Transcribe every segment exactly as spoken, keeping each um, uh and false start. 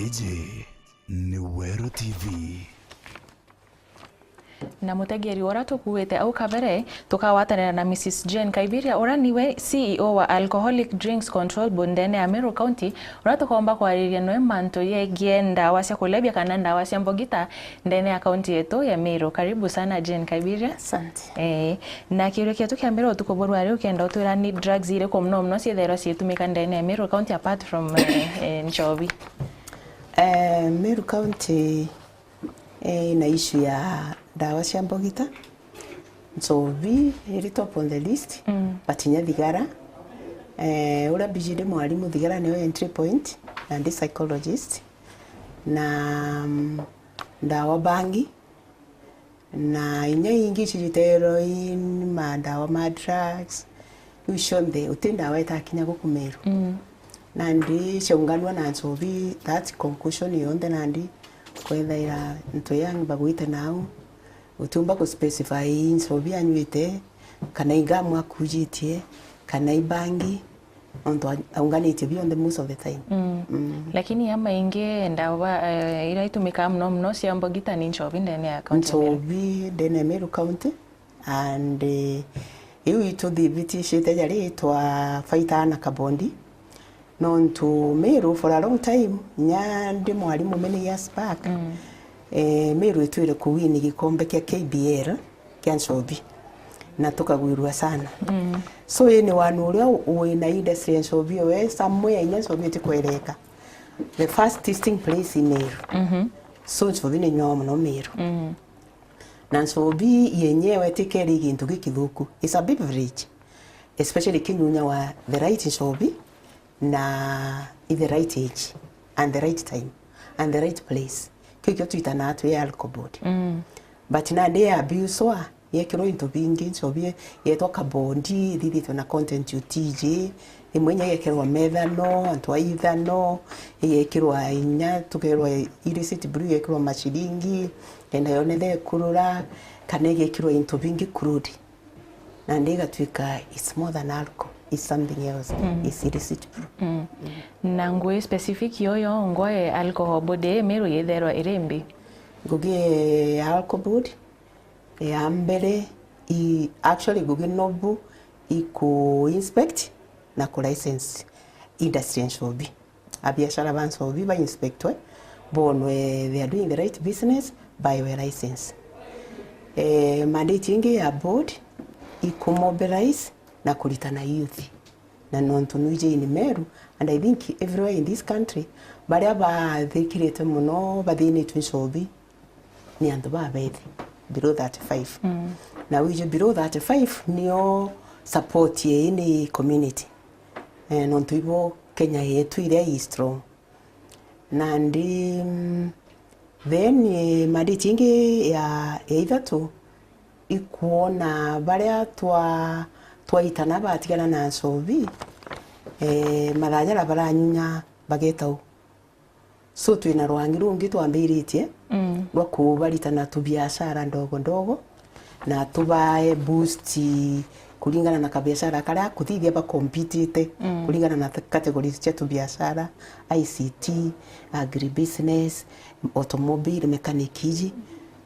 Iji ni Weru T V. Na mutegeri uria tukuite au kabere, tukagwatanira na Missus Jane Kaibiria, uria niwe C E O wa Alcoholic Drinks Control Board ndene ya Meru County, uria tukomba kwariria noe mantu yegie ndawa cia kulevya kana ndawa cia mbogita ndene ya kaunti yetu ya Meru. Karibu sana Jane Kaibiria. Asante. Eh, na kiuria kietu kia mbere utuku buru ari ukenda utwira ni drugs iriku muno muno ciethairwa ciitumika ndene ya Meru County apart from eh, eh, nchobi? Eh, Meru County eh, ina issue ya ndawa cia mbogita, nchobi iri top on the list, mm, but inya thigara. Eh, uria mbiji ndi mwarimu, thigara niyo entry point, na ndi psychologist, na mm, ndawa bangi, na inya ingi ici citerwa i mandawa ma drugs, iu cionthe uti ndawa itakinya guku Meru. Mm. Nandi ciaunganua na nchobi, that conclusion yonthe nandi kwethaira ntu yangi bagwite nau, utiumba ku specify i nchobi anyuite, kana i ngamu akujitie, kana i bangi, nontu a- aunganitie bionthe most of the time. Mm. Mm. Lakini ya maingi ndawa eh, iria itumikaga muno muno cia mbogita ni nchobi ndene ya kaunti ya Meru. Nchobi ndene ya Meru County, and eh, iu ituthibitishite jari twafaita na kabondi, nontu Meru for a long time, nya ndi mwarimu many years back, mm, eh, Meru itwire kuwini gikombe kia K B L kia nchobi, na tukagwirua sana. Mm. So ii ni wanu uria wina industry ya nchobi owe somewhere inya nchobi itikwereka. The first tasting place in Meru. Mhm. So nchobi ni nyoo muno Meru. Mm. Na nchobi yenyewe tikeri gintu gikithuku. It's a beverage, especially kinyunya wa the right nchobi na in the right age and the right time and the right place. Kiu kio twitanaga twi alcohol board. Mm. But nandi ya abuswa, yekirwa into bingi, nchobi yetwa kabondi, ithithitwe na content utiji, imwe inya yekirwa methano, antu a ithano, yekirwa inya tukerwa illicit brew, yekirwa maciringi, kenda yone thekurura, kana igekirwa into bingi crude. Nandi igatwika it's more than alcohol, it's something else, mm, it's illicit brew. Mm. Na ngui specific yo yongwa e alcohol board ii Meru yitherwa iri mbi? Ngugi ya alcohol board ya mbere i actually ngugi nobu iku inspect na ku license industry ya nchobi. Abiashara ba nchobi ba inspectwe, bonwe they are doing the right business, baewe license. Eh, mandate ingi ya board iku mobilize na kuritana youth. Na nontu nwiji in Meru, and I think everywhere in this country, baria bathikirite muno bathinitwe nchobi ni antu babethi below thirty-five. Mm. Na wiji below thirty-five nio support ya any community. Eh, nontu ibo Kenya yetu iria i strong. Nandi, mm, then, eh, mandate ingi ya, ya ithatu ikwona baria twa, twaitana batigana na nchobi, eh, mathaa jaria baranyunya bageta u. So twina rwangi rungi twambiritie, mm, rwa kubaritana tu biashara ndogo ndogo, na tubae boost kuringana na kabiashara karia kuthithia bakompitite, mm, kuringana na categories cia tu biashara, I C T, agribusiness, automobile, mechanic iji.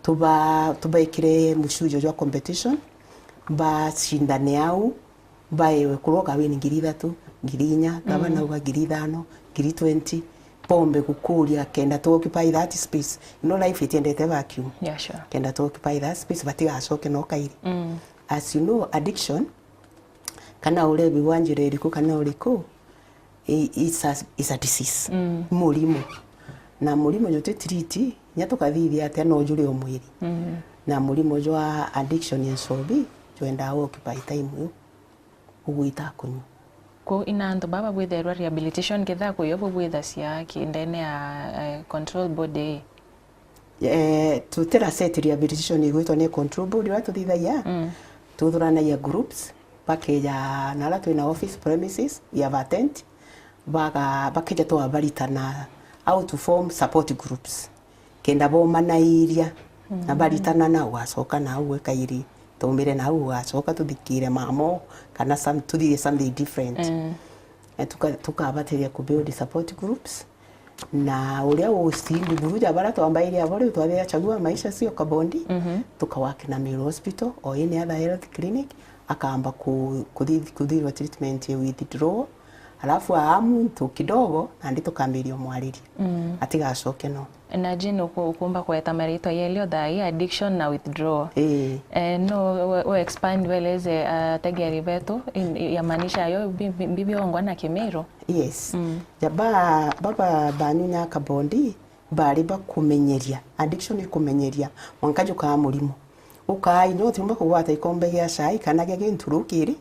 Tuba-, tubaikire mucujo jwa competition, bacindane au, baewe kurwa ukawini ngiri ithatu, ngiri inya, gavana, mm, auga ngiri ithano, ngiri twenty, bombe gukuria kenda to occupy that space. You know, life itiendete vacuum. Yeah, sure. Kenda to occupy that space, batigacoke no kairi. Mm. As you know, addiction, kana urebi bwa njira iriku kana uriku, i-, is a, is a disease. Mm. Murimo. Na murimo juti treat, nya tukathithia atia no juri o mwiri. Mm. Na murimo jwa addiction ya nchobi, jwendaa occupy time iu ugwita kunywa. Kwou ina antu baba bwithairwa rehabilitation ketha kuyo bubwithacia ki ndene ya, eh, control board ii? Eh, tutira set rehabilitation igwitwa ni control board, uria tuthithagia, mm, tuthuranagia groups, bakeja na aria twina office premises ya vatent, baga-, bakeja twabaritana how to form support groups. Kenda bomanairia, na baritana na ugacoka nau gwe kairi, tumire nau ugacoka tuthikire mamo, kana some, tuthithie something different. Mm. Eh, tuka-, tukabateria ku build support groups. Na uria usti nduthuru ja baria twambairie abo riu twathia Chagua Maisha sio Kabondi, Mhm. tukawaki na Meru Hospital, o in other health clinic, akamba ku-, kuthi-, kuthirwa treatment ya withdrawal, alafu aa muntu kidogo, nandi tukambiria umwariria. Mm. Atigacoke no. Na Jane, uku-, ukumba kweta maritwa yeli o thaa ii, addiction na withdrawal. Ii. Eh, no u-, u expand weleze ategeri betu, in-, yamaanisha yo bi-, bi-, bibiongwa na Kimiru? Yes. Mm. Ja ba-, baba banyu nya Kabondi, bari bakumenyeria. Addiction ikumenyeria. Mwanka jukaa murimo. Ukaa inya utiumba kugwata ikombe gia cai kana gia gintu rukiri,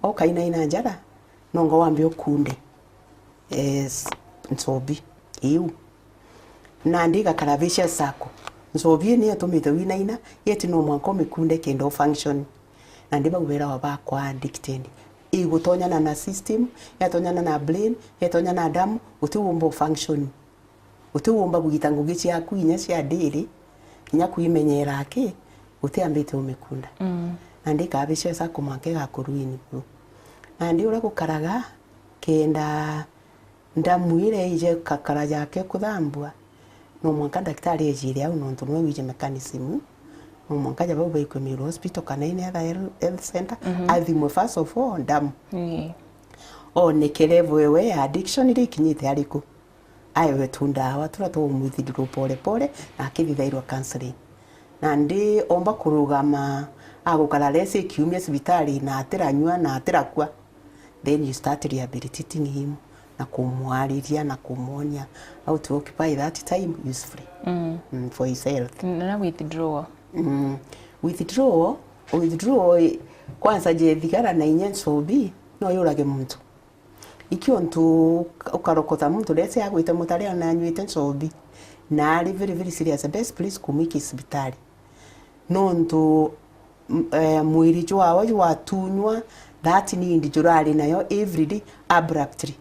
ukainaina njara, nonga wambe ukunde. Yes, nchobi iu. Nandi igakara vicious circle. Nchobi ii niyo itumite winaina, yet no mwanka umikunde kenda u function. Nandi bau berawa bakwa addicted. Igutonyana na system, yatonyana na brain, yatonyana na damu, uti umba u function. Uti umba kugita ngugi ciaku inya cia daily, inya kwimenyera aki, utiambite umikunda. Mm. Nandi ikaa vicious circle mwanka igakuruini buru. Nandi uria gukaraga, kenda ndamu iria ije kakara jake kuthambua, no mwanka ndagitari ejire au, nontu niwe wije mechanism. No mwanka ja bau baikwe Meru Hospital kana any other health, health center, Mhm. athimwe first of all ndamu. Ii. Oneke level ewe ya addiction iria ikinyite ariku. Aewe tu ndawa turia twa withdraw pole pole, na akithithairwa counseling. Nandi omba kurugama, agukara lesi kiumia cibitari, na atiranyua, na atirakua. Then you start rehabilitating him, na kumwariria, na kumwonia how to occupy that time usefully, Mm. mm, for his health. Na withdrawal. Mm. Withdrawal, withdrawal, i-, kwanza je thigara na inya nchobi, no yurage muntu. Iki untu uka-, ukarokota muntu, let's say agwite mutari na anyuite nchobi, na ari very, very serious, the best place kumwika i cibitari. Nontu, m-, eh, mwiri jwawe jwatunywa, that need jurari nayo every day, abruptly,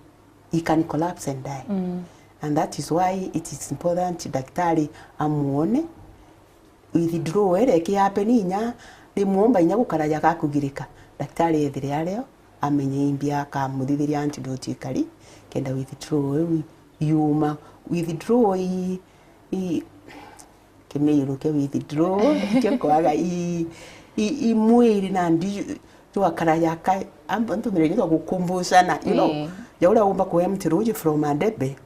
he can collapse and die. Mm. And that is why it is important daktari amuone, withdrawal iria ikihappen inya rimwe omba inya gukara ja gakugirika. Daktari ethire ario, amenye imbi akamuthithiria antidote ikari, kenda withdrawal iu yuma. Withdrawal i, i, Kimiru kia withdrawal, kia kwaga i, i, i mwiri nandi jwakara jaka, am-, ntumire gitwa gukumbucana, you know, Ii. ja uria umba ku empty ruji from a debe,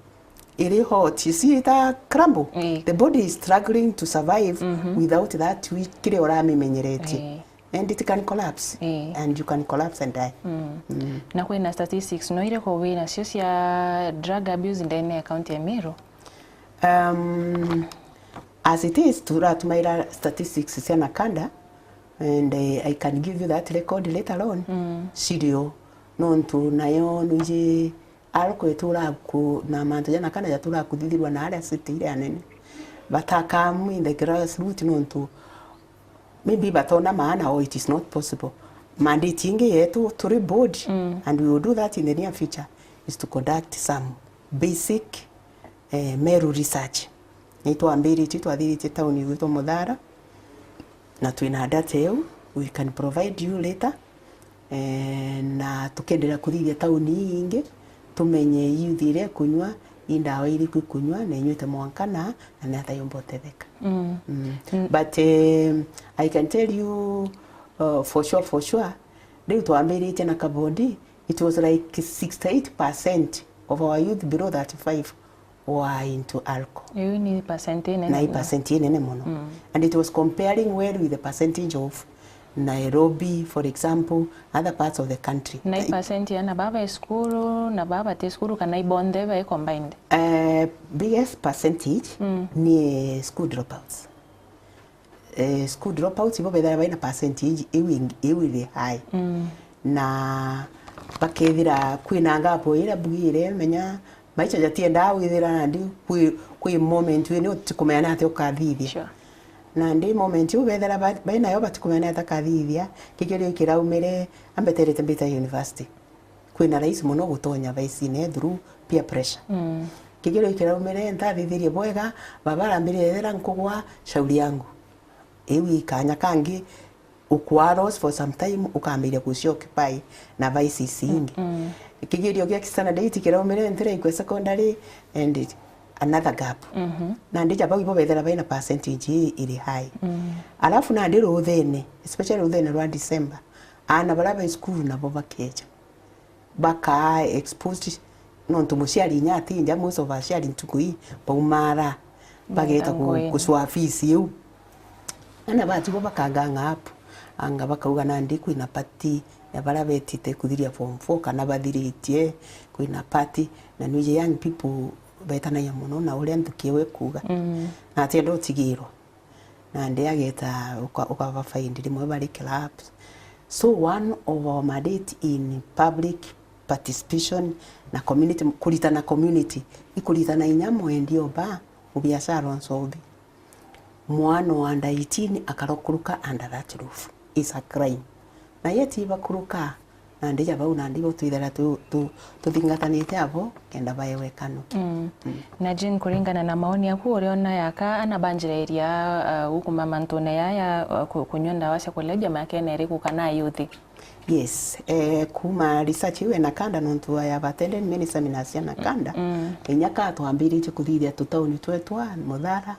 iri hot, you see it a crumble. Ii. The body is struggling to survive Mhm. without that which kiria uramimenyeretie. Ii. And it can collapse. Ii. And you can collapse and die. Mm. Mm. Na kwina statistics no iriku winacio cia drug abuse ndene ya county ya Meru? Um, as it is, turatumaira statistics cia NACADA, and, eh, I can give you that record later on. Mm. Cirio, nontu nayo nwiji Alco ituraku na mantu jana kana jaturakuthithirwa na aria city iria nene. But I come in the grassroots nontu maybe batona maana or it is not possible. Mandate ingi yetu turi board, Mm. and we will do that in the near future, is to conduct some basic, eh, Meru research. Nitwambiritie, twathiritie tauni gwitwa Muthara, na twina data iu, we can provide you later. Eh, na tukenderea kuthithia tauni ii ingi, tumenye youth iria ikunywa, i ndawa iriku ikunywa, na inyuite mwanka na, na ni ata yumba utetheka. Mm. Mm. Mm. But, eh, I can tell you, uh, for sure, for sure, riu twambiritie na Kabondi, it was like sixty-eight percent of our youth below thirty-five were into alcohol. Iu ni percent inene Na i muno. percent inene muno. Mm. And it was comparing well with the percentage of Nairobi, for example, other parts of the country. Na i percent ya na baba e cukuru, na baba ti cukuru, kana i bonthe bai combined? Eh, biggest percentage Mm. ni school dropouts. Eh, school dropouts ibo bethaira baina percentage iu ing-, iu iri high. Mm. Na bakethira kwina gap iria mbugire, menya maisha jatiendaa withira nandi kwi, kwi moment wi ni utikumenya ni atia ukathithia. Sure. Nandi moment iu bethira ba-, bainayo batikumenya ni atia ukathithia, kigerio kiraumire, ambeterete mbita university. Kwina rahisi mono gutonya vaicine through peer pressure. Mm. Kigerio kiraumire, ntathithirie bwega, baba arambiririe ethira nkugwa, shauri yangu. Iu i kanya kangi, ukwa loss for some time, ukambiria guci occupy na vices ingi. Mm, mm. Kigerio gia standard eight kiraumire, ntiraikwe secondary, and it, another gap. Mhm. Nandi ja bau ibo bethira baina percentage ii iri high. Mm. Alafu nandi ruthene, especially ruthene rwa December, aana baria bai cukuru nabo bakeja. Bakaa exposed, nontu muciari inya ati nja, most of aciari ntuku ii baumara, bageta ku-, ngugi. Gucwa fees iu. Ana batigwa bakanganga up, anga bakauga nandi kwina party ya baria betite kuthiria form four kana bathiritie, kwina party, na nwiji young people betanagia mono na uria nthuki iu ikuuga. Mm. Na atienda utigirwa. Nandi ageta uka-, ukaba find rimwe bari clubs. So one of our mandate in public participation na community, kuritana community, ikuritana inya mwendia o ba, mubiashara o nchobi. Mwana wa under eighteen akarokuruka under that roof is a crime. Na yet ibakuruka, nandi ja bau nandi bo twithira tu-, tu-, tuthingatanite abo kenda baewe kano. Mm. Mm. Na Jane, kuringana na maoni yaku, uriona yaka ana banjirairia, uh, gukuma mantune yaya, uh, ku-, kunyua ndawa cia kulevya miakene iriku kana ayuthi? Yes, eh, kuma research iu ya Nakanda, nontu I have attended many seminars cia Nakanda, mm, inya ka twambiritie kuthithia tutauni twetwa Muthara,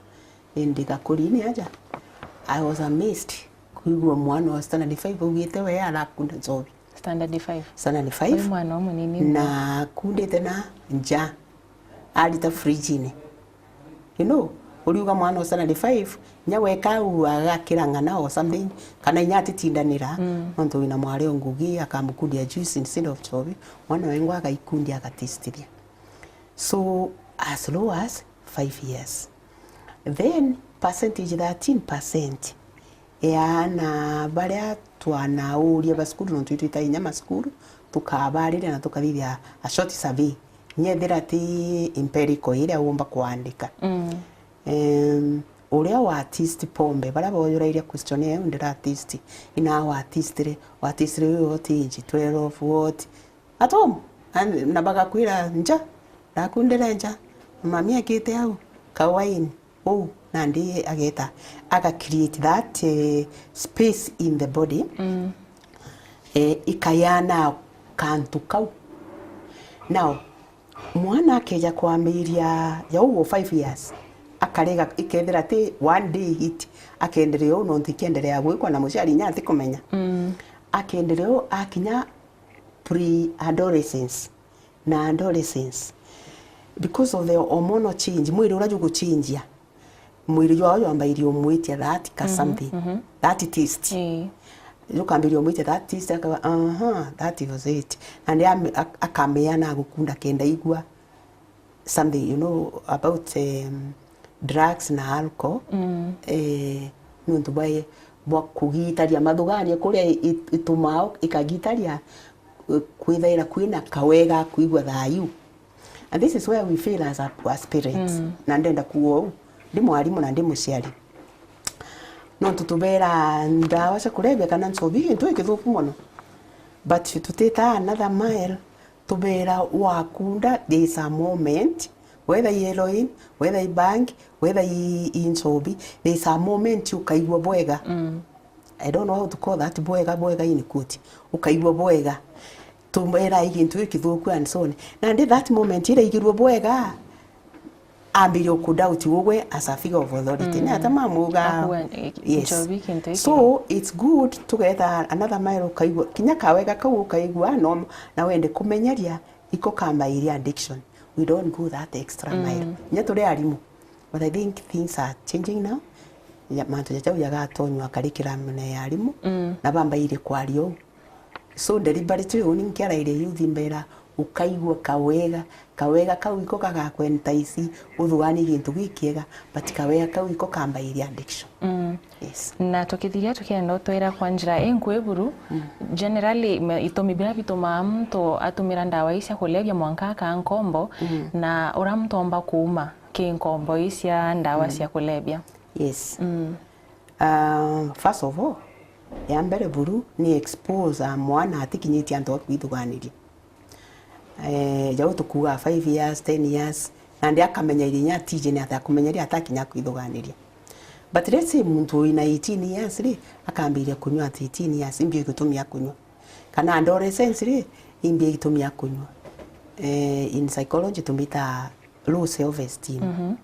indi Gakurini aja, I was amazed kwigua mwana wa standard five augite we arakunda nchobi. Standard five? Standard five. Uyu mwana umunini. Na akundite na nja, arita fridge-ini. You know, uriuga mwana wa standard five, nya weka au agakira ng'ana or something, kana inya atitindanira, mm, nontu wina mwari o ngugi, akamukundia juice instead of nchobi, mwana wengwa agaikundia agatistithia. So, as low as five years. Then, percentage thirteen percent ya aana baria twanauria ba cukuru, nontu itwita inya macukuru, tukabaariria na tukathithia a short survey. Nyethira ti empirical iria uumba kuandika. Mm. Em, uria wa test pombe, baria boojurairia question iu ndira test, ina wa test ri, wa test ri uyu what age, twelve, what? At home. And, na bagakwira nja, ndakundire nja, mami ekite au, kawaini. Uu, nandi ageta, aga create that, eh, space in the body, mm, eh, ikayana kantu kau. Now, mwana akeja kwambiria ya uu five years, akarega, ikethira ti one day hit, akenderea uu, nontu ikienderea gwikwa na muciari inya atikumenya. Mm. Akenderea uu, akinya pre-adolescence na adolescence, because of the hormonal change, mwiri uria juguchinjia, mwiri jwao jwambairie umwitia that ka, mhm, something, mhm, that taste. Ii. Jukambiria umwitia that taste, akauga, "Aha, that was it." And am-, ak-, akamea na agukunda kenda igua something, you know, about, um, drugs na alcohol, mm, eh, nontu bwa, bwa kugitaria mathugania kuria i-, i-, itumao ikagitaria, eh, kwithaira kwina kawega kwigua thayu. And this is where we fail as a, as parents. Mm. Na ndenda kuuga uu, ndi mwarimu na ndi muciari. Nontu tubera ndawa cia kulevya kana nchobi, gintu gikithuku mono. But tutitaa another mile, tubera wakunda, there is a moment, whether i heroin, whether i bank, whether i, i nchobi, there is a moment ukaigua bwega. Mm. I don't know how to call that bwega, bwega in quote. Ukaigua bwega. Tumera i gintu gikithuku and so on. Nandi that moment iraigirwe bwega, ambirie ku doubt ugwe as a figure of authority. Mm. Ni ata mamuga? Akuga, eh, yes, nchobi kintu giki. So, it's good tugeta another mile ukaigua. Kinya kawega kau ukaigua, no, na wende kumenyeria, iko kambairia addiction. We don't go that extra mile. Mm. Nya turi arimu. But I think things are changing now. Ya, mantu ja jau jagatonywa curriculum-ini ya arimu, mm, na bambairie kwaria uu. So, deliberately, uni nkiarairia youth mbera, ukaigua kawega, kawega kau iko gagakwentice uthuganie gintu gikiega, but kawega kau iko kambairia addiction. Mm. Yes. Na tukithiria tukienda utwira kwa njira inkui buru, mm, generally, me-, itumi biria bitumaa muntu atumira ndawa ici cia kulevya mwanka akaa nkombo, mm, na uria muntu omba kuuma ki nkombo ii cia ndawa, mm, cia kulevya. Yes. Mm. Ah, first of all, ya mbere buru ni expose a mwana atikinyitie antu a kwithuganiria. Eh, jau tukuuga five years, ten years, nandi akamenya iria inya atiji ni ati akumenyeria atakinya kwithuganiria. But let's say muntu wina eighteen years ri, akambiria kunywa at eighteen years, imbio igutumi akunywa. Kana adolescence ri, imbio igutumi akunywa. Eh, in psychology tumita low self esteem. Mhm.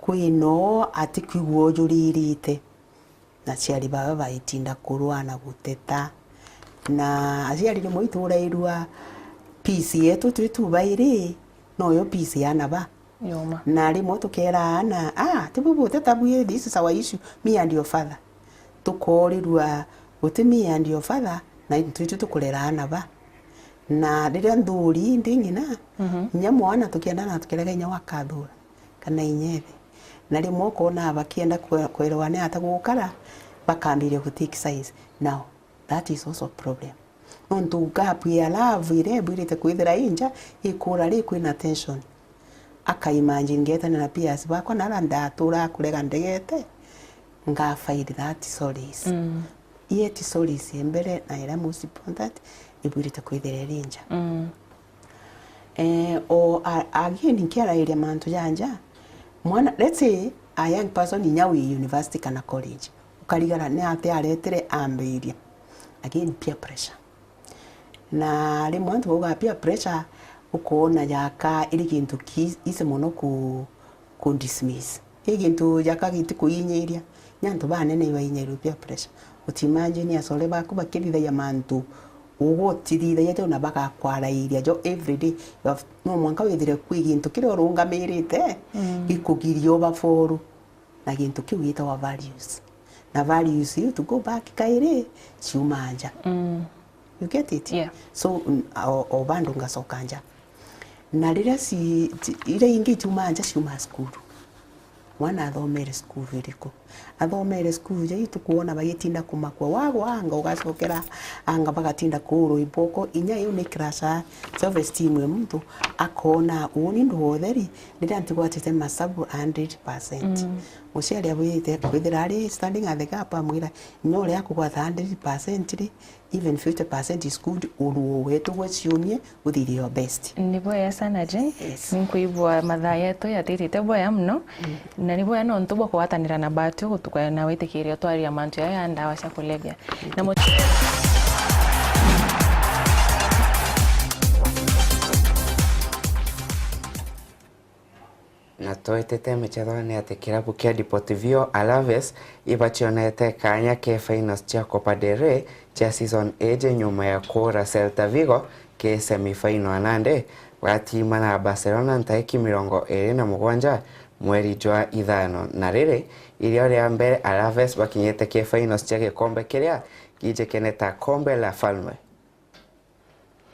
Kwi noo atikwigua ujuririte. Na aciari bawe baitinda kurua na guteta. Na aciari rimwe iturairua peace yetu twi tubairi, noyo peace ya aana ba. Yoma. Na rimwe tukera aana, "Ah, tibu buteta bwi, this is our issue, me and your father." Tukorirua, "Guti me and your father, na itwitu tukurera aana ba." Na riria nthuri ndi ng'ina, mhm, inya mwana tukienda na tukerega inya wakathura, kana inya ithe. Na rimwe ukona bakienda kwe-, kwerwa ni ata gukara, bakambiria gu take sides. Now, that is also a problem. Nontu gap ya love iria ibwirite kwithira i nja, ikura ri kwina tension. Aka imagine ngetania na peers bakwa, nara ndatura kurega ndegete, nga find that solace. Mm. Yet solace ya mbere na iria most important, ibwirite kwithira iri nja. Mm. Eh, o, a-, again, nkiarairia mantu ja nja, mwana, let's say, a young person inya wi university kana college, ukarigara ni atia aretire ambiria. Again, peer pressure. Na rimwe antu bauga peer pressure, ukoona jaka iri gintu ki easy mono ku, ku dismiss. I gintu jaka giti kuinyiria. Ni antu banene ibainyiirwe peer pressure. Uti imagine acore baku bakithithagia mantu ugutithithagia jo na bagakwarairia jo every day. You have, no mwanka withire kwi gintu kiria urungamirite, mm, gikugiria uba foru. Na gintu kiu gitagwa values. Na values iu, to go back kairi, ciuma nja. Mm. You get it? Yeah. So, n-, o, o bandu ngacoka nja. Na riria ci, ci, iria ingi ciuma nja, ciuma cukuru. Mwana athomere cukuru iriku? Athomere cukuru ja itu kuona bagitinda kumakua. Wagwa anga, ugacokera anga, bagatinda kuurwa iboko. Inya iu ni crusher self esteem ya muntu, akona uuni ndu wa utheri, riria ntigwatite masabu a hundred percent. Mm. Muciari abwirite kwithira ari standing at the gap, amwira, "Inya uria akugwata hundred percent ri, even fifty percent is good, urue wetu gwe ciumie, uthithie your best." Ni bwega sana, Jane. Yes. Ninkwigua mathaa yetu yatitite bwega mono. Mm. Na ni bwega nontu bwa kugwatanira na Batwi gutuka na witikiria twaria mantu jaya ya ndawa cia kulevya. Na mu- Na twitite michetho ni ati kirabu kia Deportivo Alaves ibacionete kanya ke finals cia Copa del Rey cia season iji nyuma ya kuura Celta Vigo ke semi final nandi bagatima na Barcelona ntariki mirongo iri na mugwanja mweri jwa ithano, na riri irio ria mbere Alaves bakinyite ke finals cia gikombe kiria kijikene ta Kombe la Falme.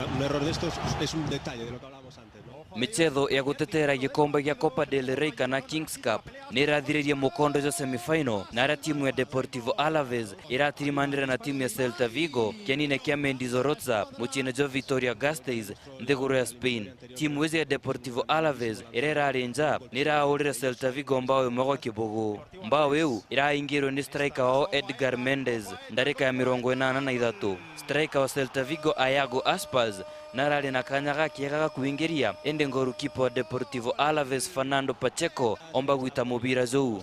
Un error de estos es un detalle de lo que hablábamos antes, ¿no? Michetho ya gutetera gikombe gia Copa del Rey kana Kings Cup ni irathiririe mukondo jwa semi-final, na aria timu ya Deportivo Alaves iratirimanire na timu ya Celta Vigo kienine kia Mendizorroza, muciine jwa Vitoria-Gasteiz, nthiguru ya Spain. Timu iji ya Deportivo Alaves iria irari nja ni iraurire Celta Vigo mbao imwe gwa kibugu. Mbao iu iraingirwe ni striker wao Edgar Mendes ndarika ya mirongo inana na ithatu. Striker wa Celta Vigo, Iago Aspas, narari na kanya gakiega ga kuingiria, indi goalkeeper wa Deportivo Alaves, Fernando Pacheco, omba gwita mubira juu.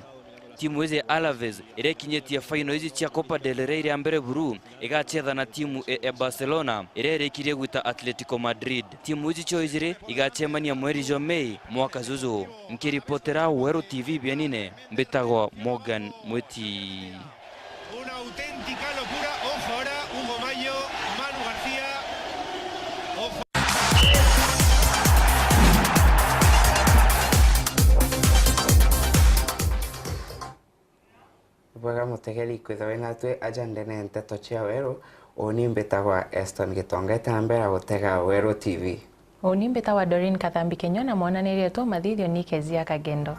Timu iji ya Alaves iria ikinyitie final iji cia Copa del Rey ria mbere buru, igachetha na timu e-, ya Barcelona iria irikirie gwita Atletico Madrid. Timu iji cio ijiri igacemania mweri jwa Mei mwaka juju. Nkiripotera Weru T V bienine, mbitagwa Morgan Mwiti. Una auténtica locura. Ojo ahora, Hugo Mayo, Manu García. Ojo. Bwega mutegeri kwithirwa wi natwi aja ndene nteto cia Weru. Uni mbitagwa Eston Gitonga, itambira gutega Weru T V. Uni mbitagwa Doreen Kathambi Kenywa, na mwonanirie tu mathithio ni Kezia Kagendo.